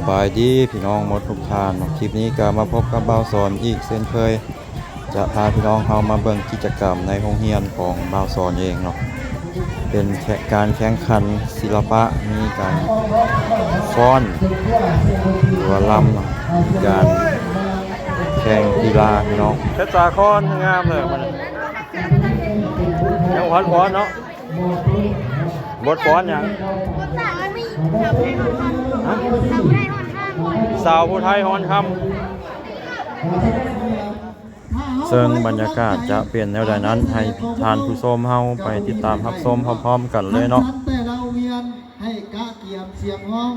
ສະບາຍດີພີ່ນ້ອງໝົດທຸກທ່ານເນາະ, ຄລິບນີ້ກໍມາພົບກັບບ່າວສອນອີກເຊັ່ນເຄີຍ. ຈະພາພີ່ນ້ອງເຮົາມາເບິ່ງກິດຈະກຳໃນໂຮງຮຽນຂອງບ່າວສອນເອງເນາະ, ເປັນແຂ- ການແຂ່ງຂັນສິລະປະ, ມີການຟ້ອນ ຫຼືວ່າລຳ, ການແຂ່ງກິລາພີ່ນ້ອງ. ເພັດສາຄອນງາມເລີຍ ມັນຍັງບໍ່ທັນຟ້ອນເນາະ. ບົດຟ້ອນຫຍັງ? ຮະ? ສາວຜູ້ໄທຮ້ອນຄຳ. ເຊິ່ງບັນຍາກາດຈະເປັນແນວໃດນັ້ນ, ໃຫ້ທ່ານຜູ້ຊົມເຮົາໄປຕິດຕາມຮັບຊົມພ້ອມໆກັນເລີຍເນາະ. ແຕ່ລະໂຮງຮຽນໃຫ້ກະກຽມສຽງຮ້ອງ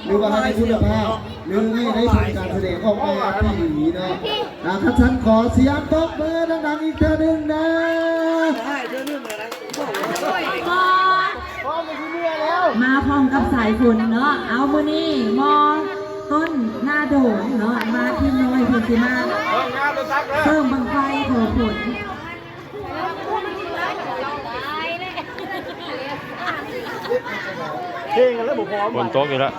ຫຼືວ່າໃຫ້ໄດ້ຄຸນນະພາບ ຫຼືໃຫ້ໄດ້ຜົນການສະແດງອອກມາທີ່ດີເນາະ. ອ່າ ຄັນຊັ້ນຂໍສຽງຕົບມືດັງໆອີກເທື່ອໜຶ່ງເດີ. ມາພ້ອມກັບສາຍຝົນເນາະ. ເອົາ ມື້ນີ້ມໍຕົ້ນໜ້າໂດງເນາະ ມາທີມນ້ອຍເພິ່ນຊິມາເສີມບັ້ງໄຟຂໍຝົນ. ເພງກັນແລ້ວບໍ່ພໍ ຝົນຕົກອີກແລ້ວ.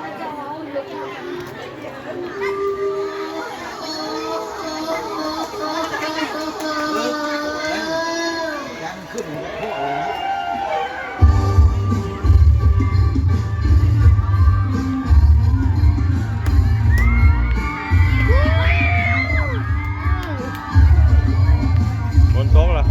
ຝົນຕົກລະ. ເ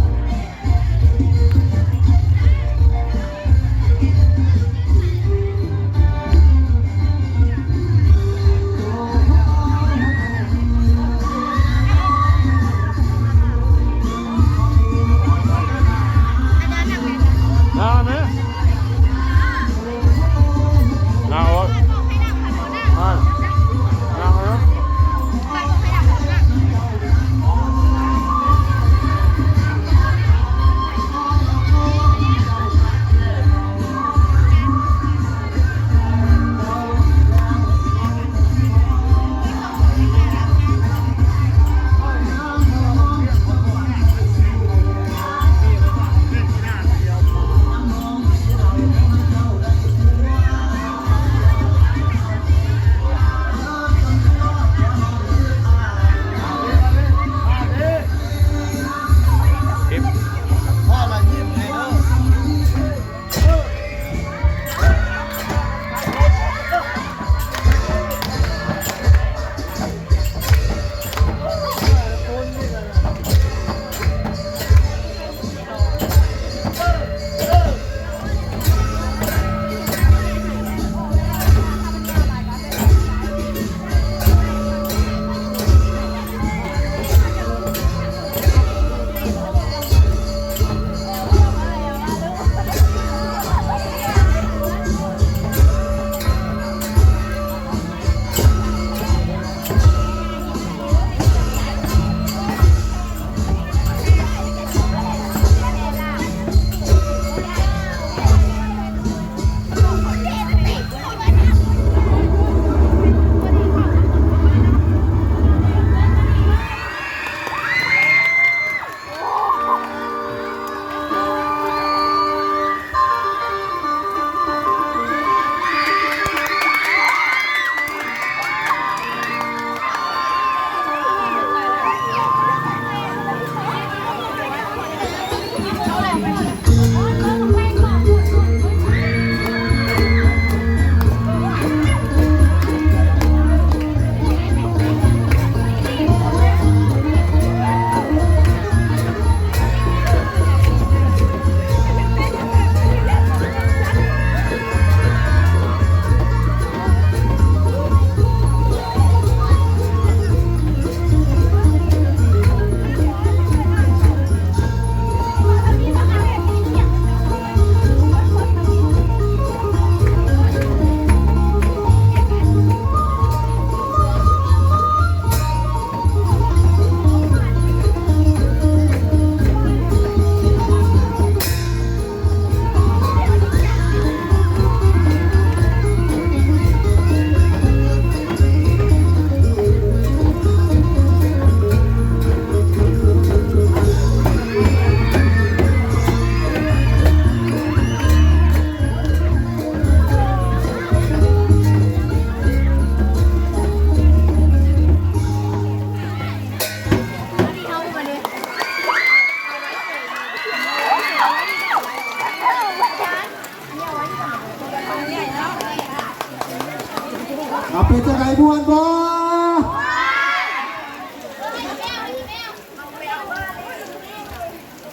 ໄດ້ມ່ວນບໍ່?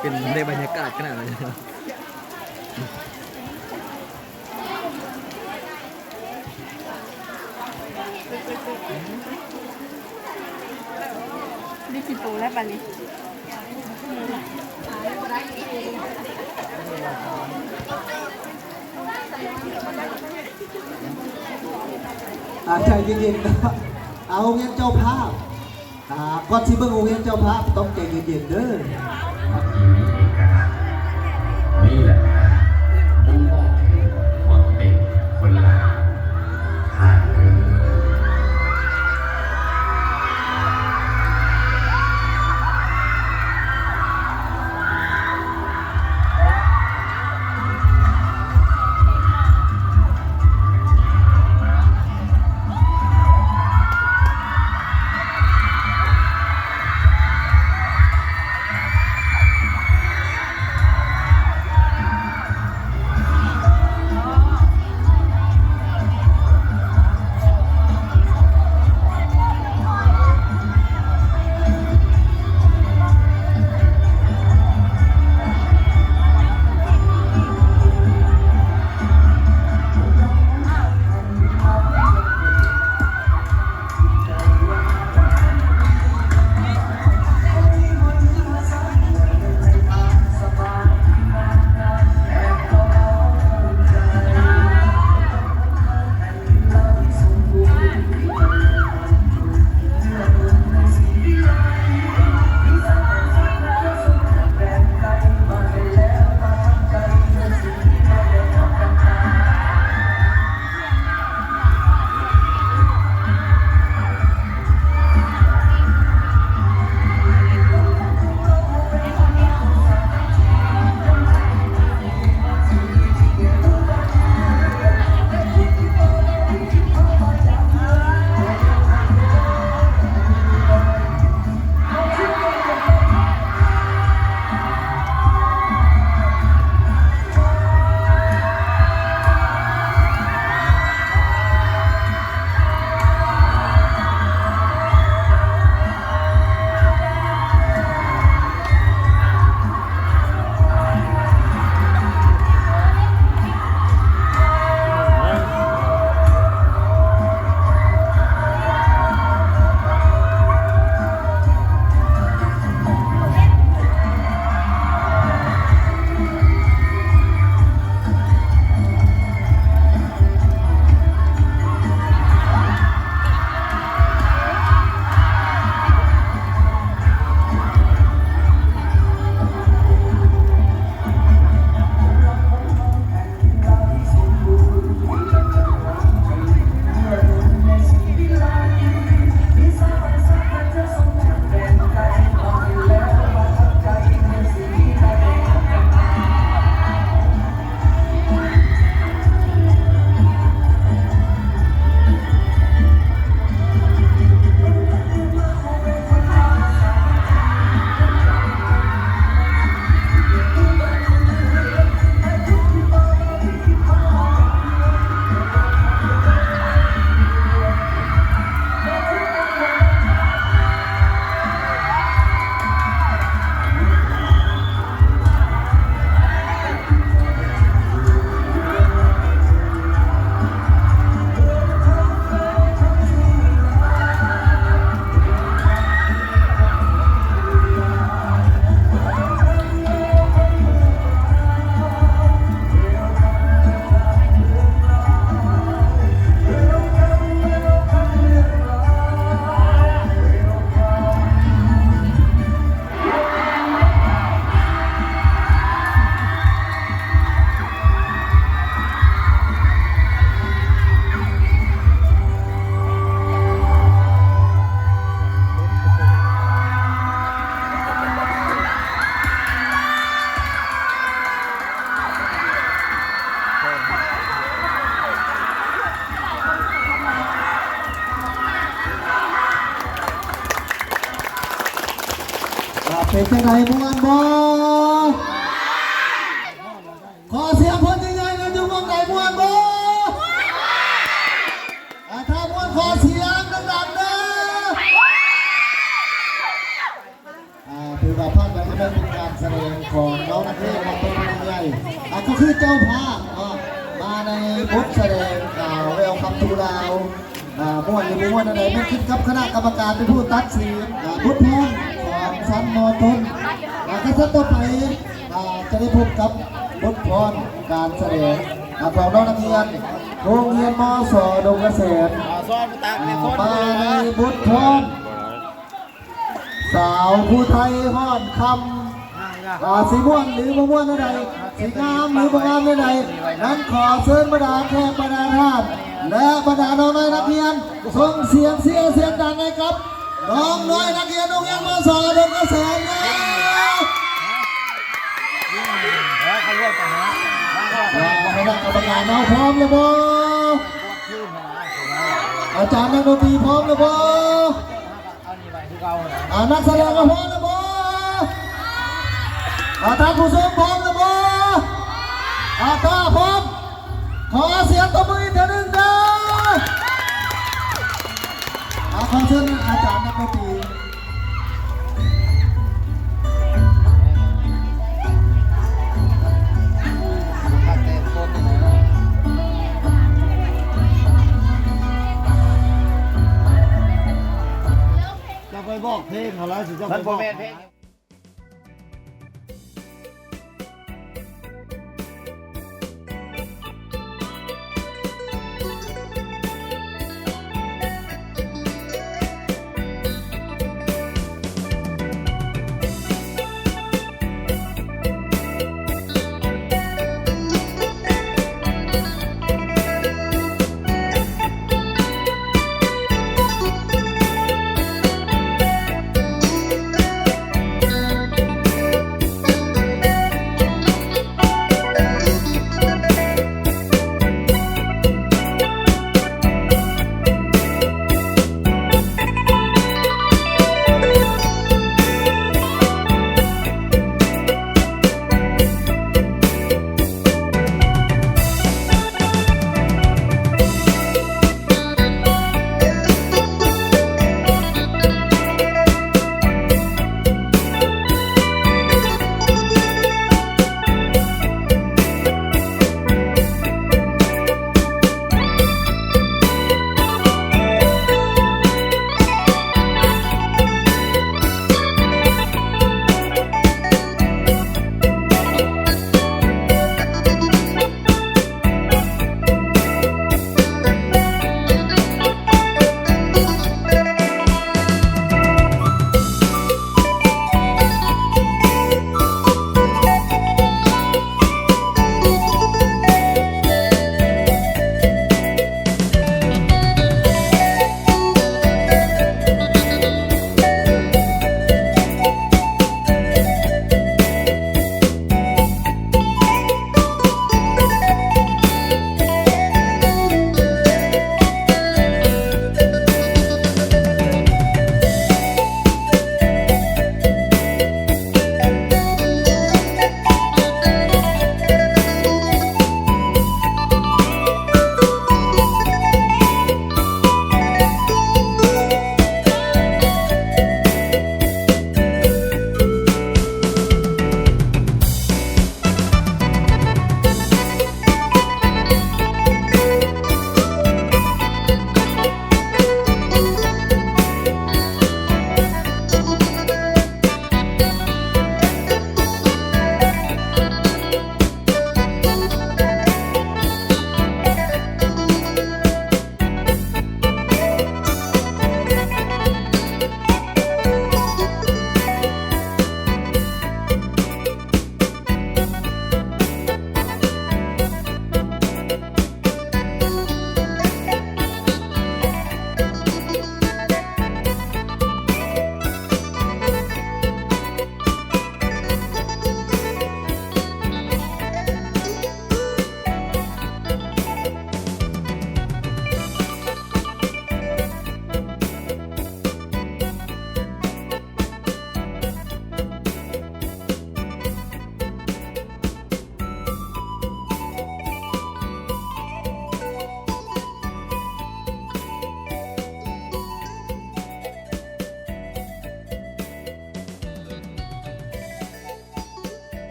ເປັນໄດ້ບັນຍາກາດຂະໜາດນັ້ນ. ໄດ້ກິນໂຕແລ້ວບາດນີ້. ອ່າ ໃຈເຢັນໆ ເນາະ. ເອົາ ໂຮງຮຽນເຈົ້າພາບ ອ່າ ກ່ອນຊິເບິ່ງໂຮງຮຽນເຈົ້າພາບ ຕ້ອງໃຈເຢັນໆ ເດີ. ມີເອກະລາດ ນີ້ແຫຼະ ບົ່ງບອກເຖິງຄວາມເປັນຄົນລາວ. ອ່າ ເປັນຈັ່ງໃດ ມ່ວນບໍ່? ຂໍສຽງຄົນໃຫຍ່ໆ ໜ່ອຍ ຢູ່ເມືອງໃດ ມ່ວນບໍ່? ອ່າ ຖ້າມ່ວນ ຂໍສຽ ປະເທດ ອາ ກໍຄືເຈົ້າພາບເນາະ ມາໃນບົດສະແດງ ອາ Welcome to Lao ອາ ມ່ວນຫຼືບໍ່ມ່ວນອັນໃດ ແມ່ນຂຶ້ນກັບຄະນະກຳມະການເປັນຜູ້ຕັດສິນ ອາ ບົດພອນຂອງຊັ້ນ ມ.ຕົ້ນ ອາ ກະຊັ້ນຕໍ່ໄປ ອາ ຈະໄດ້ພົບກັບບົດພອນການສະແດງ ອາ ຂອງນ້ອງນັກຮຽນໂຮງຮຽນ ມ.ສ ດົງກະແສນ ອາ ມາໃນບົດພອນ ສາວຜູ້ໄທຮ້ອນຄ່ຳ ອາ ຊິມ່ວນຫຼືບໍ່ມ່ວນແນວໃດ ຊິງາມຫຼືບໍ່ງາມແນວໃດ ນັ້ນຂໍເຊີນບັນດາແຂກບັນດາທ່ານ ແລະ ບັນດານ້ອງໆນັກຮຽນ ສົ່ງສຽງເຊຍສຽງດັງໃຫ້ກັບນ້ອງນ້ອຍນັກຮຽນໂຮງຮຽນ ມ.ສ ດົງກະແສນ ເອີ ຄະນະກຳມະການເຮົາພ້ອມແລ້ວບໍ່? ອາຈານນັກດົນຕີພ້ອມແລ້ວບໍ່? ອາ ນັກສະແດງກໍພ້ອມແລ້ວບໍ່? ອາ ທ່ານຜູ້ຊົມພ້ອມແລ້ວບໍ່? ອາ ຖ້າພ້ອມ ຂໍສຽງຕົບມືອີກເທື່ອໜຶ່ງເດີ. ອາ ຂໍເຊີນອາຈານນັກດົນຕີ. ຈະໄປບອກເພງເຂົາແລ້ວ ຊິເຈົ້າໄປບອກ.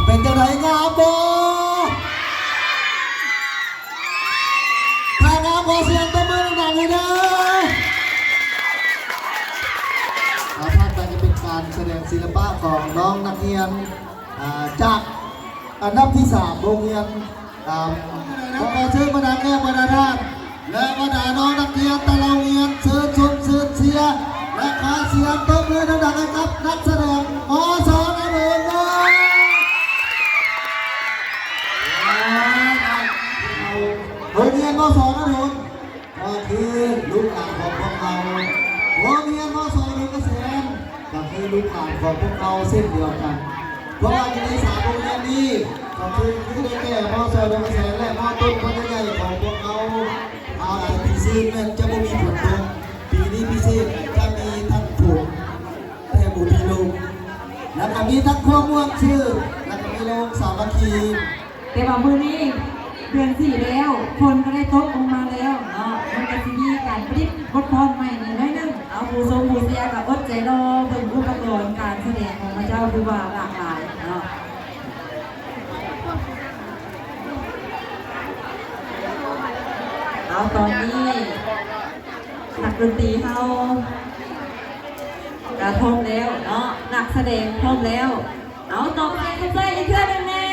ເປັນຈັ່ງໃດ ງາມບໍ່? ຖ້າງາມ ຂໍສຽງຕົບມືດັງໆໃຫ້ແດ່. ອ່າ ຖັດໄປຈະເປັນການສະແດງສິລະປະຂອງນ້ອງນັກຮຽນ ອ່າ ຈາກອັນດັບທີສາມ ໂຮງຮຽນ ອ່າ ຂໍເຊີນບັນດາແຂກບັນດາທ່ານ ແລະ ບັນດານ້ອງນັກຮຽນແຕ່ລະໂຮງຮຽນ ເຊີນຊົມເຊີນເຊຍ ແລະ ຂໍສຽງຕົບມືດັງໆໃຫ້ກັບນັກສະແດງ ມສ ນະດົນ ເດີ. ໂຮງຮຽນ ມສ ນະດົນ ກໍຄືລູກຫຼານຂອງພວກເຮົາ ໂຮງຮຽນ ມສ ດົງກະແສນ ກໍຄືລູກຫຼານຂອງພວກເຮົາເຊັ່ນດຽວກັນ. ເພາະວ່າຢູ່ໃນສາມໂຮງຮຽນນີ້ ກໍຄື ຄືໄດ້ແກ່ ມສ ດົງກະແສນ ແລະ ມ.ຕົ້ນ ພະຍາໃຫຍ່ຂອງພວກເຮົາ. ອາ ປີຊືນແມ່ນຈະບໍ່ມີຝົນຕົກ, ປີນີ້ພິເສດ ຈະມີທັງຝົນ ແຕ່ບໍ່ມີລົມ ແລ້ວກໍມີທັງຄວາມມ່ວນຊື່ນ ແລ້ວກໍມີລະບົບສາມັກຄີ. ແຕ່ວ່າມື້ນີ້ເດືອນສີ່ແລ້ວ ຝົນກໍໄດ້ຕົກລົງມາແລ້ວເນາະ ມັນກໍຊິມີການປະດິດບົດພ້ອນໃໝ່ແດ່ໜ້ອຍໜຶ່ງ. ເອົາ ຜູ້ຊົມຜູ້ເຊຍກໍອົດໃຈລໍເບິ່ງອຸປະກອນການສະແດງຂອງເຂົາເຈົ້າ ຄືວ່າຫຼາກຫຼາຍເນາະ. ເອົາ ຕອນນີ້ນັກດົນຕີເຮົາກໍພ້ອມແລ້ວເນາະ ນັກສະແດງພ້ອມແລ້ວ. ເອົາ ຕອບແຮງຂອບໃຈອີກເທື່ອໜຶ່ງແດ່.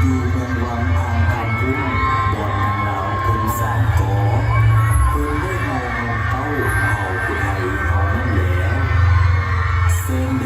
ຢູ່ເມືອງວັງອ່າງຄຳພຸ້ງ ບ່ອນນາງລາວເພິ່ນສ້າງກໍ່ ເພິ່ນໄດ້ເອົານ້ອງເຕົ້າເຜົ່າຜູ້ໄທເຮົານັ້ນແຫຼະ ແສງແດ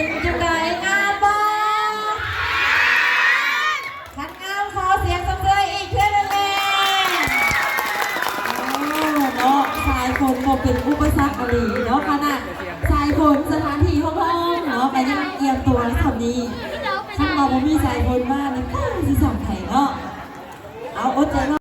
ເປັນຈັ່ງໃດ ງາມບໍ່? ຄັນງາມ ຂໍສຽງຊົມເຊີຍອີກເທື່ອໜຶ່ງແດ່. ໂອ້ ເນາະ ສາຍຝົນບໍ່ເປັນອຸປະສັກອີ່ຫຼີເນາະ ຂະໜາດສາຍຝົນສະຖານທີ່ຫ້ອງໆເນາະ ກໍຍັງອຽນຕົວສ່ຳນີ້. ຄັນວ່າບໍ່ມີສາຍຝົນມານີ້ ກໍຊິສ່ຳໃດເນາະ. ເອົາ ອົດໃຈລໍ